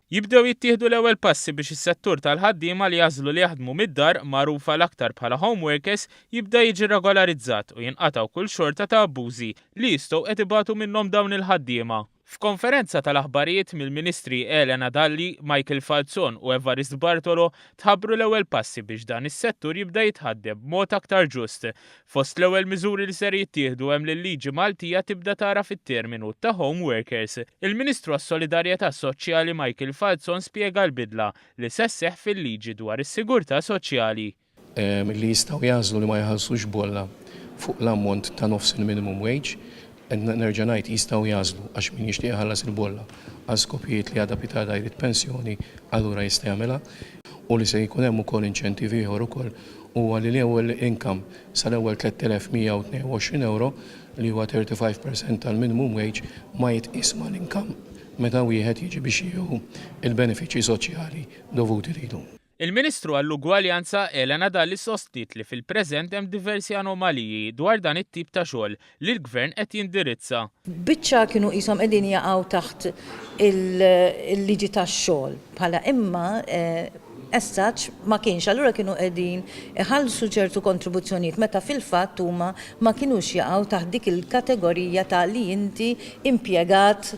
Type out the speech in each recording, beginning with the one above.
Jibdew jittieħdu l-ewwel passi biex is-settur tal-ħaddiema li jagħżlu li jaħdmu mid-dar, magħrufa l-aktar bħala home workers, jibda jiġi regolarizzat u jinqatgħu kull xorta ta' abbużi li jistgħu qed ibatu minnhom dawn il-ħaddiema. F'konferenza tal-aħbarijiet mill-Ministri Elena Dalli, Michael Falzon u Evarist Bartolo tħabbru l-ewwel passi biex dan is-settur jibda jitħaddem b'mod aktar ġust. Fost l-ewwel miżuri li ser jittieħdu hemm li l-liġi Maltija tibda tagħraf it-terminu ta' home workers. Il-Ministru għas-Solidarjetà Soċjali Michael Falzon spjega l-bidla li se sseħħ fil-liġi dwar is-sigurtà soċjali. Li jistgħu jagħżlu li ma jħallsux bolla fuq l-ammont ta' nofs il-minimum wage. Nerġa' ngħid jistgħu jagħżlu għax min jixtieq iħallas il-bolla għal skopijiet li għada pitgħada jrid pensjoni allura jista' jagħmilha. U li se jkun hemm ukoll inċentiv ieħor ukoll huwa li l-ewwel income sal-ewwel 3,122 ewro li huwa 35 percent tal-minimum wage ma jitqies mal-income meta wieħed jiġi biex jieħu l-benefiċċji soċjali dovuti lilu. Il-Ministru għall-Ugwaljanza Elena Dalli sostniet li fil-preżent hemm diversi anomaliji dwar dan it-tip ta' xogħol li l-Gvern qed jindirizza. Biċċa kienu qishom qegħdin jaqgħu taħt il-liġi tax-xogħol bħala imma as such ma kienx allura kienu qegħdin iħallsu ċertu kontribuzzjonijiet meta fil-fatt huma ma kinux jaqgħu taħt dik il-kategorija ta' li inti impjegat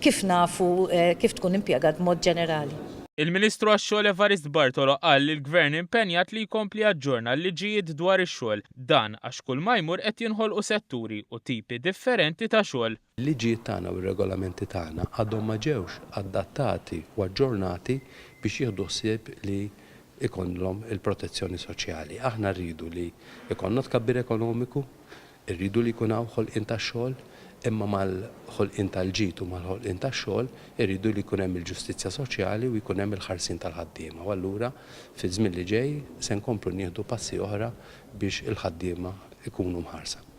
kif nafu kif tkun impjegat b'mod ġenerali. Il-Ministru għax-Xogħol Evarist Bartolo qal li l-Gvern impenjat li jkompli jaġġorna l-liġijiet dwar ix-xogħol. Dan għax kull ma jmur qed jinħolqu setturi u tipi differenti ta' xogħol. Il-liġijiet tagħna u r-regolamenti tagħna għadhom ma ġewx adattati u aġġornati biex jieħdu ħsieb li jkollhom il-protezzjoni soċjali. Aħna rridu li jkollna tkabbir ekonomiku, Irridu li jkun hawn ħolqien tax-xogħol, imma mal-ħolqien tal-ġid u mal-ħolqien tax-xogħol irridu li jkun hemm il-ġustizzja soċjali u jkun hemm il-ħarsien tal-ħaddiema u allura fiż-żmien li ġej se nkomplu nieħdu passi oħra biex il-ħaddiema jkunu mħarsa.